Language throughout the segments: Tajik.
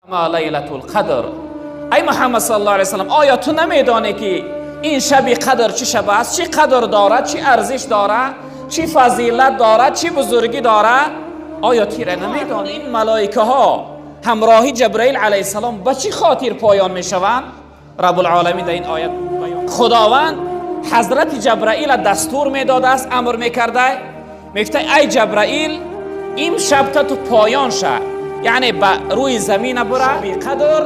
Ма лайлатул қадр. Эй Муҳаммад саллаллоҳу алайҳи васаллам, оё ту намедонӣ ки ин шаби қадр чӣ шаб аст, чӣ қадр дорад, чӣ арзиш дорад, чӣ фазилат дорад, чӣ бузургӣ дорад? Оё тира намедонӣ? Ин малоикаҳо ҳамроҳи Ҷабраил алайҳиссалом ба чӣ хотир поён мешаванд? Раббул-оламин дар ин оят Худованд ҳазрати Ҷабраила дастур медодааст, амр мекарда, мегуфта: эй Ҷабраил, ин шаб та ту поён ша, яъне ба рӯи замина бура. Шаби қадр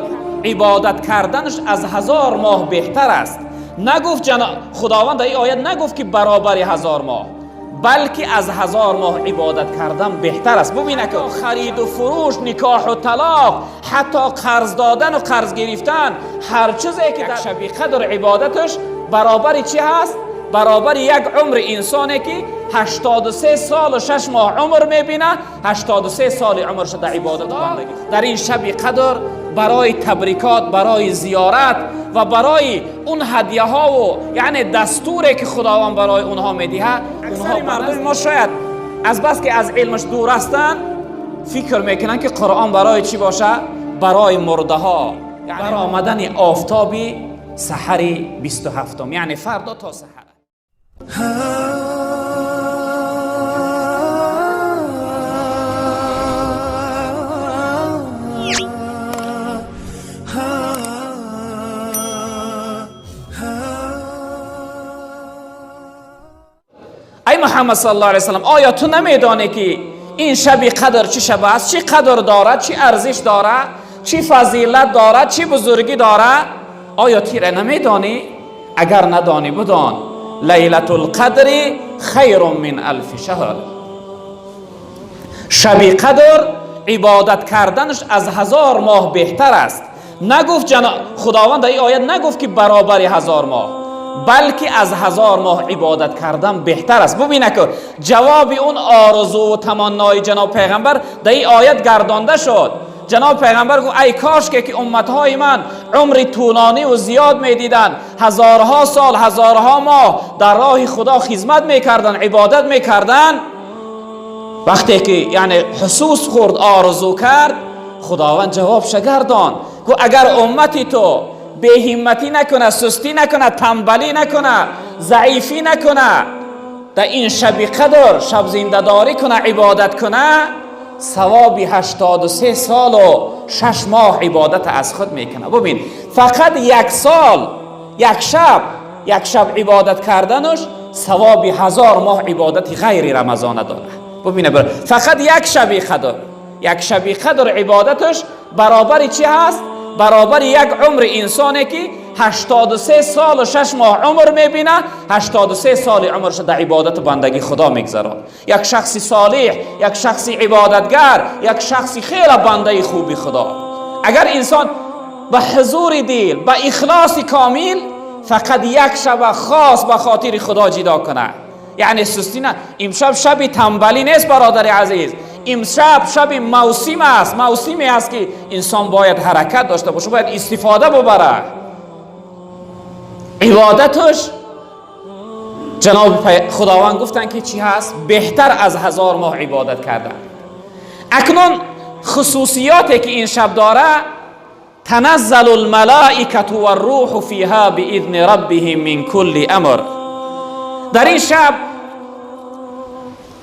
ибодат карданаш аз 1000 моҳ беҳтар аст. Нагуфт Худованд дар ин оят нагуфт ки баробари 1000 моҳ, балки аз 1000 моҳ ибодат кардан беҳтар аст. Бубинед ки хариду фурӯш, никоҳу талоқ, ҳатто қарз додану қарз гирифтан, ҳар чизе ки дар шаби қадр ибодаташ баробари чӣ ҳаст? Баробари як умри инсоне ки 83 солу 6 моҳ умр мебинад, 83 соли умраш дар ибодат бандагӣ. Дар ин шаби қадр барои табрикот, барои зиёрат ва барои он ҳадияҳову яъне дастуре ки Худованд барои онҳо медиҳад, аксари мардуми мо шояд аз бас ки аз илмаш дур ҳастанд, фикр мекунанд ки Қуръон барои чӣ бошад? Барои мурдаҳо. Баромадани офтоби саҳари 27, яъне фардо то саҳар. Эй Муҳаммад саллаллоҳу алайҳи васаллам, оё ту намедонӣ ки ин шаби қадр чӣ шаб аст, чӣ қадр дорад, чӣ арзиш дорад, чӣ фазилат дорад, чӣ бузургӣ дорад? Оё тира намедонӣ? Агар надонӣ, бидон: лайлатул қадри хайрун мин алфи шаҳр. Шаби қадр ибодат карданаш аз 1000 моҳ беҳтар аст. Нагуфт Худованд дар ин оят нагуфт ки баробари 1000 моҳ, балки аз 1000 моҳ ибодат кардан беҳтар аст. Бубинед ки ҷавоби он орзуву таманнои ҷаноб пайғамбар дар ин оят гардонда шуд. Ҷаноб пайғамбар гуфт: эй кошке ки умматҳои ман умри тӯлониву зиёд медиданд, ҳазорҳо сол, ҳазорҳо моҳ дар роҳи Худо хизмат мекарданд, ибодат мекарданд. Вақте ки яъне ҳусус хӯрд, орзу кард, Худованд ҷавобша гардонд, гуфт: агар уммати ту беҳимматӣ накунад, сустӣ накунад, танбалӣ накунад, заифӣ накунад, дар ин шаби қадр шаб зиндадорӣ кунад, ибодат кунад, савоби 83 солу 6 моҳ ибодат аз худ мекунад. Бубин, фақат як сол, як шаб, як шаб ибодат карданаш савоби 1000 моҳ ибодати ғайри рамазона дорад. Бубинед, фақат як шаби қадр, як шаби қадр ибодаташ баробари чӣ ҳаст? Баробари як умри инсоне ки 83 солу 6 моҳ умр мебинад, 83 соли умраш дар ибодату бандагии Худо мегзарад. Як шахси солиҳ, як шахси ибодатгар, як шахси хеле бандаи хуби Худо. Агар инсон ба ҳузури дил, ба ихлоси комил фақат як шаба хос ба хотири Худо ҷидо кунад, яъне сустӣ на. Имшаб шаби танбалӣ нест, бародари азиз. Имшаб шаби мавсим аст, мавсиме аст ки инсон бояд ҳаракат дошта бошад, бояд истифода бубарад. Ибодаташ ҷаноби Худованд гуфтанд ки чӣ ҳаст? Беҳтар аз 1000 моҳ ибодат кардан. Акнун хусусиёте ки ин шаб дорад: таназзалу лмалоикату варрӯҳу фиҳа биизни раббиҳим мин кулли амр. Дар ин шаб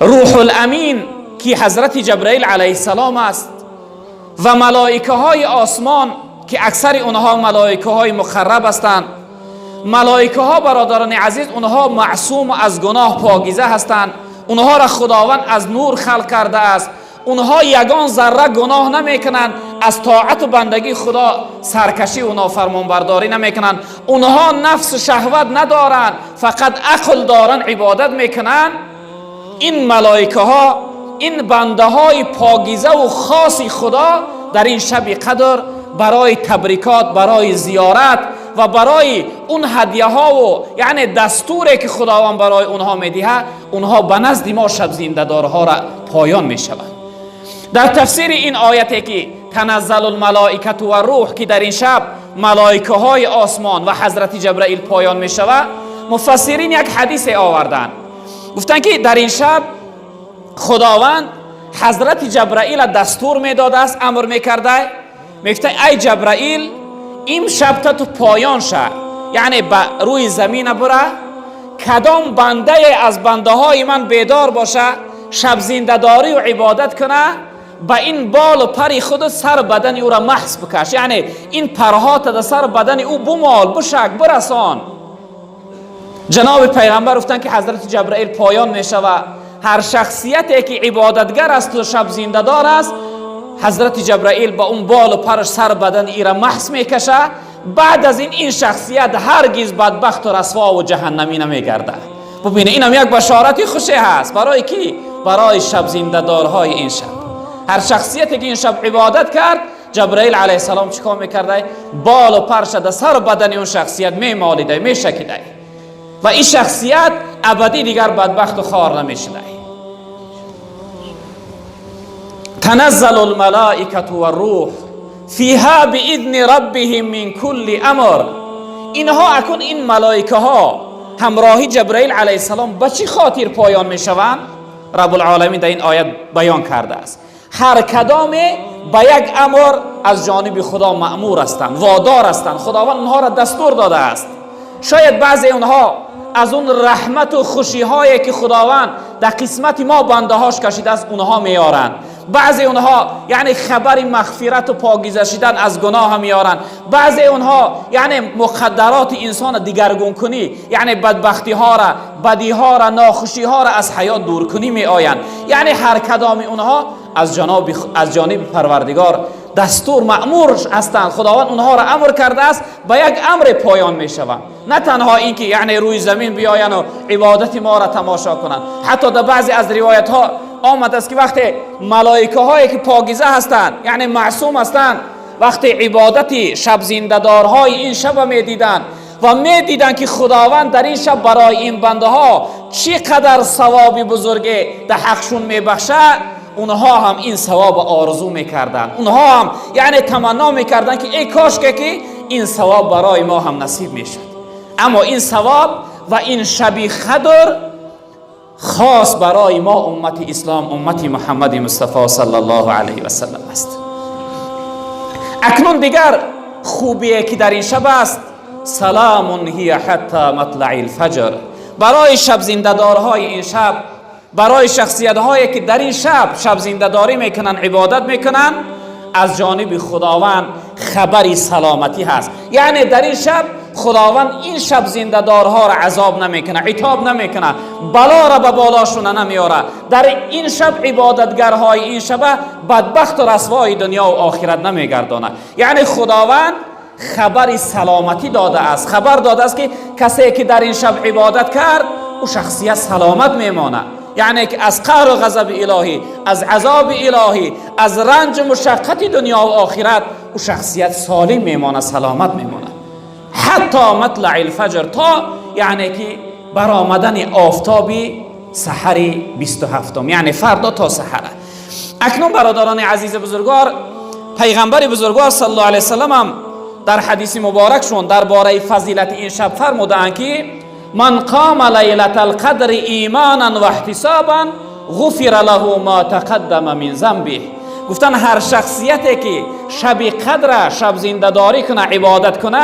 Рӯҳул-амин ки ҳазрати Ҷабраил алайҳиссалом аст ва малоикаҳои осмон ки аксари онҳо малоикаҳои муқарраб ҳастанд. Малоикаҳо, бародарони азиз, онҳо маъсуму аз гуноҳ покиза ҳастанд. Онҳоро Худованд аз нур халқ кардааст. Онҳо ягон зарра гуноҳ намекунанд, аз тоату бандагии Худо саркашӣ ва нофармонбардорӣ намекунанд. Онҳо нафсу шаҳват надоранд, фақат ақл доранд, ибодат мекунанд. Ин малоикаҳо, ин бандаҳои покизаву хоси Худо дар ин шаби қадр барои табрикот, барои зиёрат ва барои он ҳадияҳову яъне дастуре ки Худованд барои онҳо медиҳад, онҳо ба назди мо шаб зиндадорҳоро поён мешаванд. Дар тафсири ин ояте ки таназзалу лмалоикату варрӯҳ, ки дар ин шаб малоикаҳои осмон ва ҳазрати Ҷабраил поён мешавад, муфассирин як ҳадисе оварданд, гуфтанд ки дар ин шаб Худованд ҳазрати Ҷабраила дастур медодааст, амр мекарда. Мегуфта: ай Ҷабраил, ин шаб та ту поён ша, яъне ба рӯи замина бура, кадом бандае аз бандаҳои ман бедор боша, шаб зиндадорӣ ва ибодат куна, ба ин болу пари худ сар бадани ӯро маҳс бикаш, яъне ин парҳота дар сар бадани ӯ бумол, бишак, бирасон. Ҷаноби пайғамбар гуфтанд, ки ҳазрати Ҷабраил поён мешава, ҳар шахсияте ки ибодатгар асту шаб зиндадор аст, ҳазрати Ҷабраил ба он болу параш сар бадани ира маҳс мекаша. Баъд аз ин шахсият ҳаргиз бадбахту расвову ҷаҳаннамӣ намегардад. Бубинед, инам як башорати хуше ҳаст. Барои кӣ? Барои шабзиндадорҳои ин шаб. Ҳар шахсияте ки ин шаб ибодат кард, Ҷабраил алайҳиссалом чӣ кор мекардай? Болу парша дар сару бадани он шахсият мемолидай, мешакидай ва ин шахсият абадӣ дигар бадбахту хор намешудай. تنزل الملائكة والروح فيها بإذن ربهم من كل امر. اینها اکنون این ملائکه ها همراهی جبرائیل علیه السلام به چی خاطر پایان میشوند؟ رب العالمین در این آیت بیان کرده است. هر کدام به یک امر از جانب خدا مأمور هستند، وادار هستند، خداوند اونها را دستور داده است. شاید بعضی اونها از اون رحمت و خوشی هایی که خداوند در قسمت ما بنده هاش کشیده است اونها میارند. بعضی اونها یعنی خبر مغفرت و پاکیزه شدن از گناه هم میارند. بعضی اونها یعنی مقدرات انسان دیگرگون کنی، یعنی بدبختی ها را، بدی ها را، ناخوشی ها را از حیات دور کنی می آیند. یعنی هر کدام اونها از جانب پروردگار دستور مأمور هستند. خداوند اونها را امر کرده است، به یک امر پایان می شوند. نه تنها اینکه یعنی روی زمین بیاین و عبادت ما را تماشا کنند، حتی در بعضی از روایت ها آمده است که وقتی ملائکه هایی که پاکیزه هستند، یعنی معصوم هستند، وقتی عبادت شب زنده‌دارهای این شب میدیدند و میدیدند که خداوند در این شب برای این بنده ها چقدر ثواب بزرگی در حقشون میبخشد، اونها هم این ثواب آرزو میکردند. اونها هم یعنی تمنا میکردند که ای کاش که این ثواب برای ما هم نصیب میشد. اما این ثواب و این شب قدر خاص برای ما امت اسلام، امت محمد مصطفی صلی الله علیه و سلم است. اکنون دیگر خوبیه که در این شب است، سلام هی حتی مطلع الفجر. برای شب زنده‌دارهای این شب، برای شخصیت هایی که در این شب شب زنده‌داری میکنن، عبادت میکنن، از جانب خداوند خبری سلامتی هست. یعنی در این شب خداوند این شب زنده‌دارها را عذاب نمیکنه، عتاب نمیکنه، بلا را به بالاشون نمیاره. در این شب عبادتگرهای این شب بدبخت و رسوای دنیا و آخرت نمیگردانه. یعنی خداوند خبر سلامتی داده است، خبر داده است که کسی که در این شب عبادت کرد او شخصیت سلامت میمانه. یعنی که از قهر و غضب الهی، از عذاب الهی، از رنج و مشقت دنیا و آخرت او شخصیت سالم میمانه، سلامت میمانه. حتی مطلع الفجر، تا یعنی که برآمدن آفتابی سحر 27، یعنی فردا تا سحر. اکنون برادران عزیز بزرگوار، پیغمبر بزرگوار صلی الله علیه وسلم هم در حدیث مبارکشون درباره فضیلت این شب فرمودند که من قام لیلة القدر ایمانا و احتسابا غفر له ما تقدم من ذنبه. گفتن هر شخصیتی که شب قدر شب زنده‌داری کنه، عبادت کنه،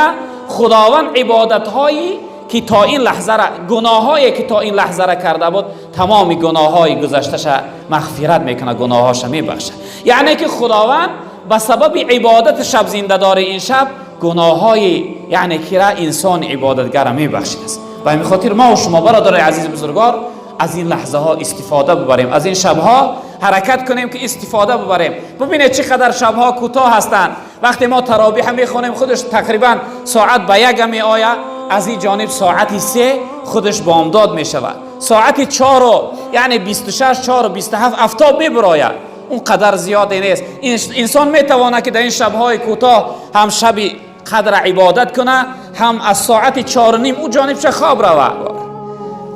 خداوند عبادت‌هایی که تا این لحظه را، گناهایی که تا این لحظه را کرده بود، تمام گناه‌های گذشته‌ش مغفرت میکنه، گناهاش میبخشه. یعنی که خداوند به سبب عبادت شب زنده‌داری این شب گناه‌های یعنی که را انسان عبادتگر میبخشید است. به همین خاطر ما و شما برادرای عزیز بزرگوار از این لحظه ها استفاده ببریم، از این شبها حرکت کنیم که استفاده ببریم. ببینید چقدر شبها کوتاه هستند. وقتی ما تراویح میخونیم خودش تقریبا ساعت به 1 می آید، از این جانب ساعت 3 خودش بامداد می شود، ساعت 4 و یعنی 26، 4 و 27 افتاب می براید. اون قدر زیادی نیست. انسان می تواند که در این شبهای کوتاه هم شب قدر عبادت کنه، هم از ساعت 4:30 او جانب خواب روه.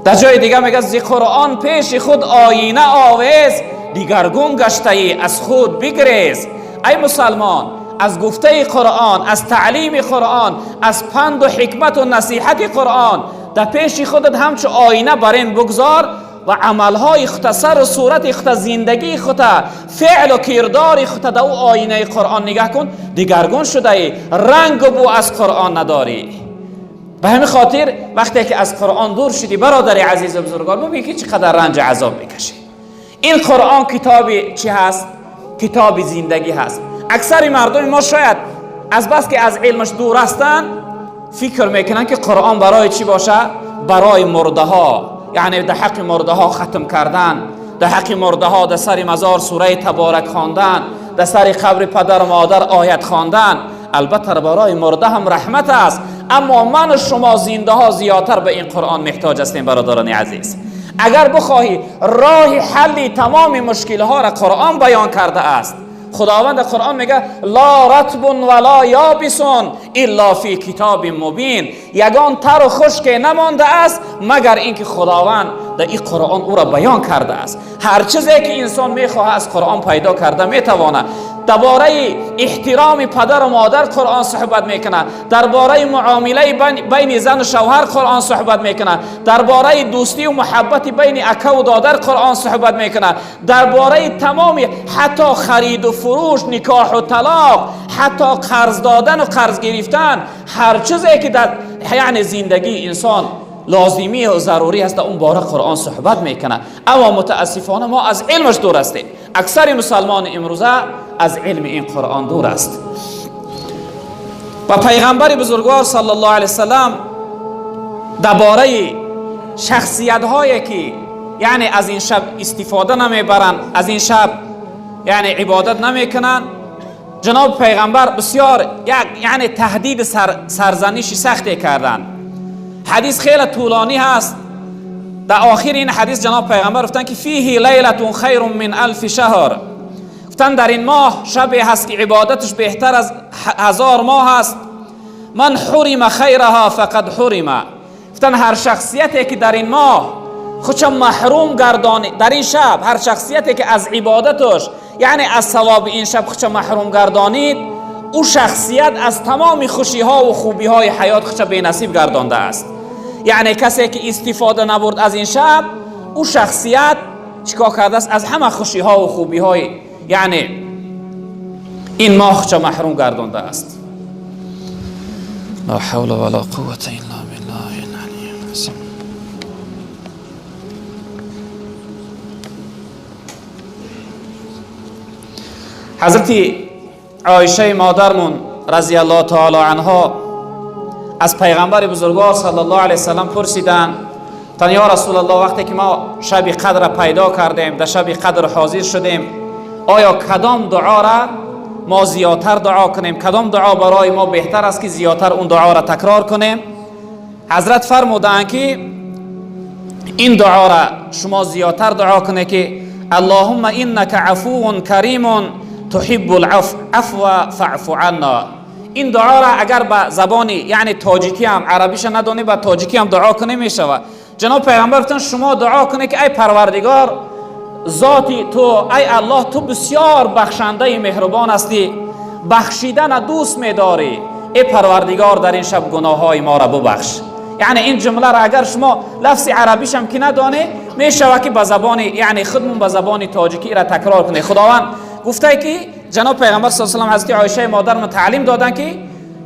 در جای دیگه میگه ز قرآن پیش خود آینه آویز، دیگرگون گشته ای از خود بگریز. ای مسلمان، از گفته قرآن، از تعلیم قرآن، از پند و حکمت و نصیحت قرآن در پیش خودت همچو آینه برین بگذار و عملهای خود، سر و صورت خود، زندگی خود، فعل و کردار خود در او آینه قرآن نگاه کن، دیگرگون شده ای، رنگ و بو از قرآن نداری. به همین خاطر وقتی که از قرآن دور شدی برادر عزیز و بزرگوار، ببین که چقدر رنج عذاب میکشی. این قرآن کتاب چی هست؟ کتاب زندگی هست. اکثر مردم ما شاید از بس که از علمش دور هستن فکر میکنن که قرآن برای چی باشه؟ برای مرده ها، یعنی در حق مرده ها ختم کردن، در حق مرده ها در سر مزار سوره تبارک خواندن، در سر قبر پدر و مادر آیت خواندن. البته برای مرده هم رحمت است، اما من و شما زنده ها زیادتر به این قرآن محتاج هستیم. برادران عزیز، اگر بخواهی راه حل تمام مشکل ها را قرآن بیان کرده است. خداوند قرآن میگه لا رطب ولا یابس الا فی کتاب مبین، یگان تر و خشک نمانده است مگر اینکه خداوند در این قرآن او را بیان کرده است. هر چیزی که انسان میخواه از قرآن پیدا کرده میتوانه. درباره احترام پدر و مادر قرآن صحبت میکنه، درباره معامله بین زن و شوهر قرآن صحبت میکنه، درباره دوستی و محبت بین اکا و دادر قرآن صحبت میکنه، درباره تمام حتی خرید و فروش، نکاح و طلاق، حتی قرض دادن و قرض گرفتن، هر چیزی که در یعنی زندگی انسان لازمی و ضروری است اون باره قرآن صحبت میکنه. اما متاسفانه ما از علمش دور هستیم. اکثر مسلمان امروزه از علم این قرآن دور است. و پیغمبر بزرگوار صلی الله علیه وسلم درباره شخصیت هایی که یعنی از این شب استفاده نمیبرن، از این شب یعنی عبادت نمیکنن، جناب پیغمبر بسیار یعنی تهدید سرزنش سختی کردن. حدیث خیلی طولانی هست. در آخر این حدیث جناب پیغمبر گفتن که فیه لیلة خیر من الف شهر، گفتن در این ماه شبی هست که عبادتش بهتر از 1000 ماه هست. من حرم خیرها فقد حرم، گفتن هر شخصیتی که در این ماه خودش محروم گردانید، در این شب هر شخصیتی که از عبادتش یعنی از ثواب این شب خودش محروم گردانید، او شخصیت از تمام خوشی ها و خوبی های حیات خودش بی نصیب گردانده است. یعنی کسی که استفاده نبرد از این شب، او شخصیت چیکار کرده است؟ از همه خوشی ها و خوبی های یعنی این ماه خودش محروم گردانده است. لا حول ولا قوة الا بالله العلی العظیم. حضرت عایشه مادرمون رضی الله تعالی عنها از پیغمبر بزرگوار صلی الله علیه وسلم پرسیدند تا یا رسول الله، وقتی که ما شب قدر پیدا کردیم، در شب قدر حاضر شدیم، آیا کدام دعا را ما زیادتر دعا کنیم؟ کدام دعا برای ما بهتر است که زیادتر اون دعا را تکرار کنیم؟ حضرت فرمودند که این دعا را شما زیادتر دعا کنید که اللهم انک عفو کریم تحب العفو فاعف عنا. این دعا را اگر به زبان یعنی تاجیکی هم عربیش ندانی به تاجیکی هم دعا کنی میشود. جناب پیغمبر گفتن شما دعا کنی که ای پروردگار ذاتی تو، ای الله تو بسیار بخشنده مهربان هستی، بخشیدن دوست میداری، ای پروردگار در این شب گناه های ما را ببخش. یعنی این جمله را اگر شما لفظ عربیش هم که ندانی میشود که به زبان یعنی خودمون به زبان تاجیکی را تکرار کنی. خداوند گفته که جناب پیغمبر صلی الله علیه و سلم حضرت عایشه مادرمون تعلیم دادن که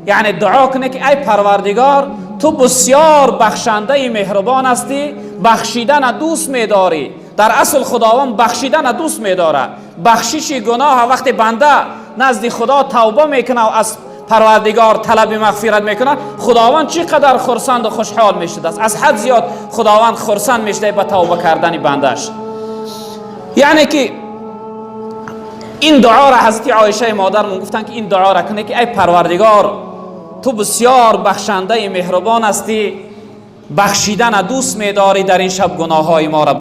یعنی دعا کنه که ای پروردگار تو بسیار بخشنده مهربان هستی، بخشیدن دوست میداری. در اصل خداوند بخشیدن دوست میداره. بخشش گناه وقتی بنده نزد خدا توبه میکنه و از پروردگار طلب مغفرت میکنه، خداوند چقدر خرسند و خوشحال میشده است. از حد زیاد خداوند خرسند میشده به توبه کردن بندش. یعنی که این دعا را حضرت عایشه مادرمون گفتن که این دعا را کنه که ای پروردگار تو بسیار بخشنده مهربان هستی، بخشیدن دوست میداری، در این شب گناه های ما را